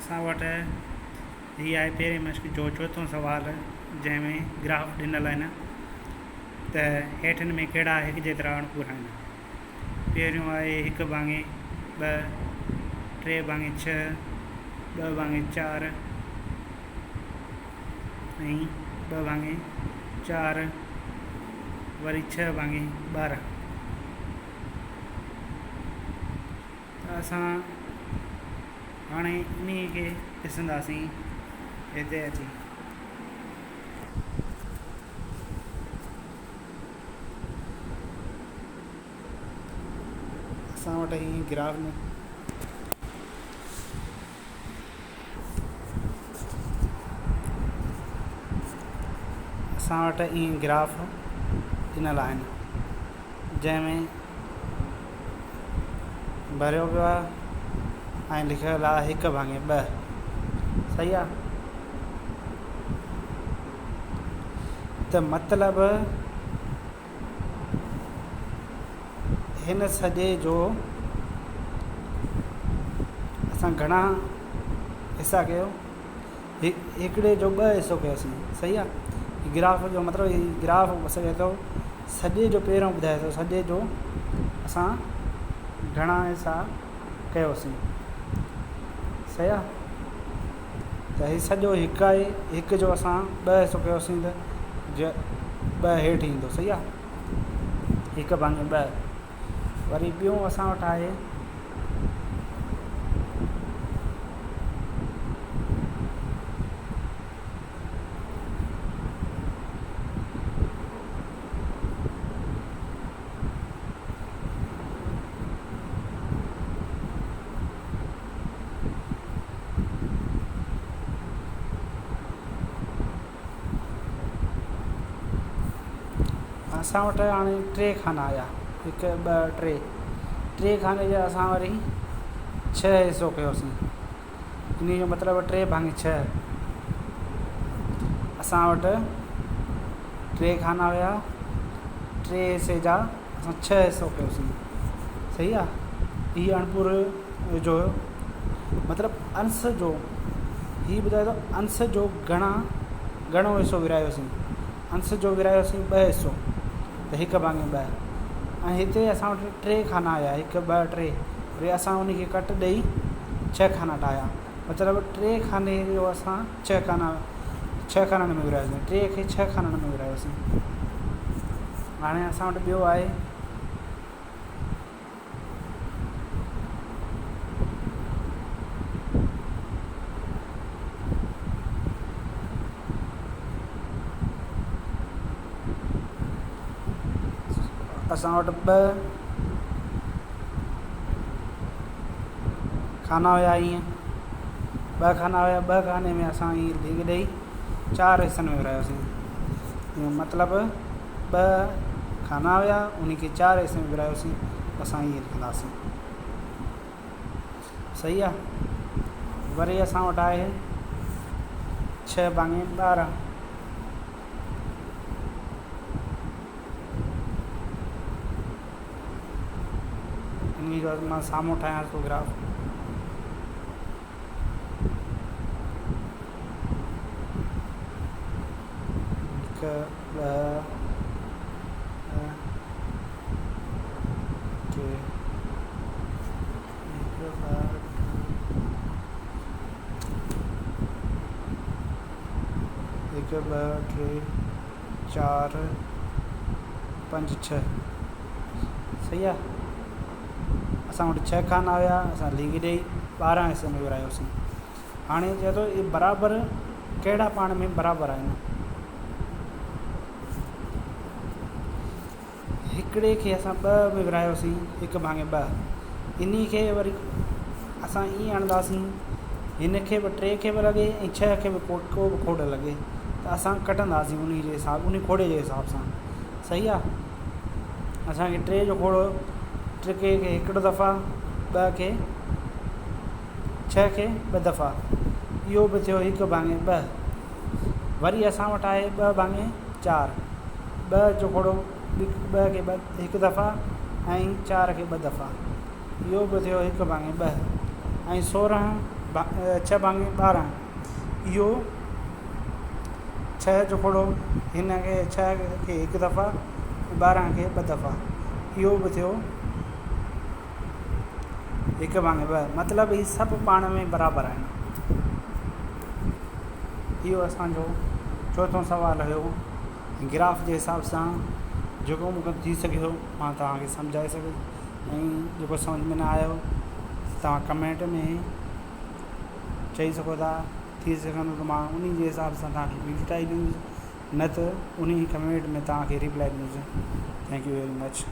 اسان وٽ هي آهي پهرين مشق جو چوٿون سوال جنهن ۾ گراف ڏنل آهن ته هيٺن ۾ ڪهڙا هڪ جيترا اڻپورا آهن. پهريون آهي هڪ ڀاڱي ٻه، ٽي ڀاڱي ڇهه، ٻه ڀاڱي چار ۽ ٻه ڀاڱي چار وري ڇهه ڀاڱي 12. ته اسان هاڻي انهي کي ڏسنداسين هتي اچي. اسان وٽ هي گراف ۾ اسان وٽ ائين گراف ڏنل آهن جنهن ۾ ڀريو پيو آهي ۽ لکيل آهي هڪ ڀاڱي ٻه صحيح آهي ته مطلب هن سڄي جو اسان گهڻا حصا ڪيو هڪڙي جو ٻه حصو ڪيوسين صحيح آ گراف جو مطلب هي گراف سڄي ٿو سڄي جو پهريون ٻڌائي ٿو سڄي جو اسان گهڻا حصا ڪيوسين صحيح آ ته هي سڄو هڪ آهي هڪ جو اسان ٻه حصو ڪيوسين ته ٻه هيٺ ايندو صحيح آ هڪ ڀاڱي ٻه وري ٻيون اسان وٽ آهي اسان وٽ هاڻي ٽي خانا آيا هڪ ٻه ٽي ٽي خاني جا اسان وري ڇهه حصو ڪيوسين ان جو مطلب ٽي ڀاڱي ڇهه اسان وٽ ٽي خانا هيا ٽي حصي جا اسان ڇهه حصو ڪيوسين صحيح آ هي اڻپورو جو مطلب انس جو هي ٻڌائي ٿو انس جو گهڻا گهڻو حصو ورهايوسين انس جو ورهايوسين ٻه حصو ته هڪ ڀاڱي ٻه ۽ هتي اسان وٽ ٽي خانا آيا هڪ ٻه ٽي وري اسان ان کي ڪٽ ڏئي ڇهه خانا ٺاهيا مطلب ٽي خاني جو اسان ڇهه خانا ڇهه خانن ۾ ورهايوسين ٽي کي ڇهه خانن ۾ ورهايوسين هاڻي اسان وٽ ٻيو آهي اسان وٽ ٻه خانا هيا ائين ٻه خانا هيا ٻه خاني ۾ اسان ائين ليڪ ڏئي چار حصن ۾ ورهايوسين مطلب ٻه خانا هيا ان کي چار حصن ۾ ورهايوسين اسان ائين لکنداسين صحيح آ وري اسان وٽ آهي ڇهه ڀاڱي 12. انهي جو مان سامهون ٺاهيان ٿو گراف. هڪ ٻه ٽي هڪ ٻه هڪ ٻه ٽي چار پنج ڇهه صحيح آ اسان وٽ ڇهه خانا هيا اسان ليڪ ڏئي 12 حصن ۾ ورهايوسين هاڻي چئي ٿو اهي برابر ڪهڙا پاڻ ۾ برابر آهن هڪڙي کي اسان ٻه ۾ ورهايوسين هڪ ڀاڱي ٻه انهي کي وري اسان ائين آڻنداسين هن کي به ٽي کي به لڳي ۽ ڇهه کي به ڪو به کوڙ لڳي ته اسان ڪٽنداسين انهي جي حساب انهي کوڙي جي حساب سان صحيح آ اسان کي ٽي جو کوڙو ٽي کي هڪڙو دفعا ٻه کي ڇهه کي ٻه دفعا اهو به ٿيو هڪ ڀاڱي ٻه وري اسان وٽ آهي ٻه ڀاڱي چار ٻه جو کوڙو ٻه کي ٻه هڪ دفعا ۽ چار کي ٻه دفعا اهو به ٿيو هڪ ڀاڱي ٻه ۽ 16 ڇهه ڀاڱي 12 اهو ڇهه جو کوڙو هن کي ڇهه کي هڪ دفعا 12 کي ٻه دفعا اهو به ٿيو هڪ ڀاڱي ٻه مطلب هي سڀ پاڻ ۾ برابر آهن. اهو اسانجو چوٿون سوال هيو گراف جي حساب سان جيڪو مون کان ٿي سگهيو مان توهان کي سمجهائي سگهيس ۽ جيڪو سمجهه ۾ نه آيو توهان ڪمينٽ ۾ چئي سگهو ٿا ٿي سگهندو ته مان انهي جي حساب سان توهان کي ويڊيو ٺاهي ڏيندس نه ته انهي ڪمينٽ ۾ توهان کي ريپلائي ڏيندس thank you very much.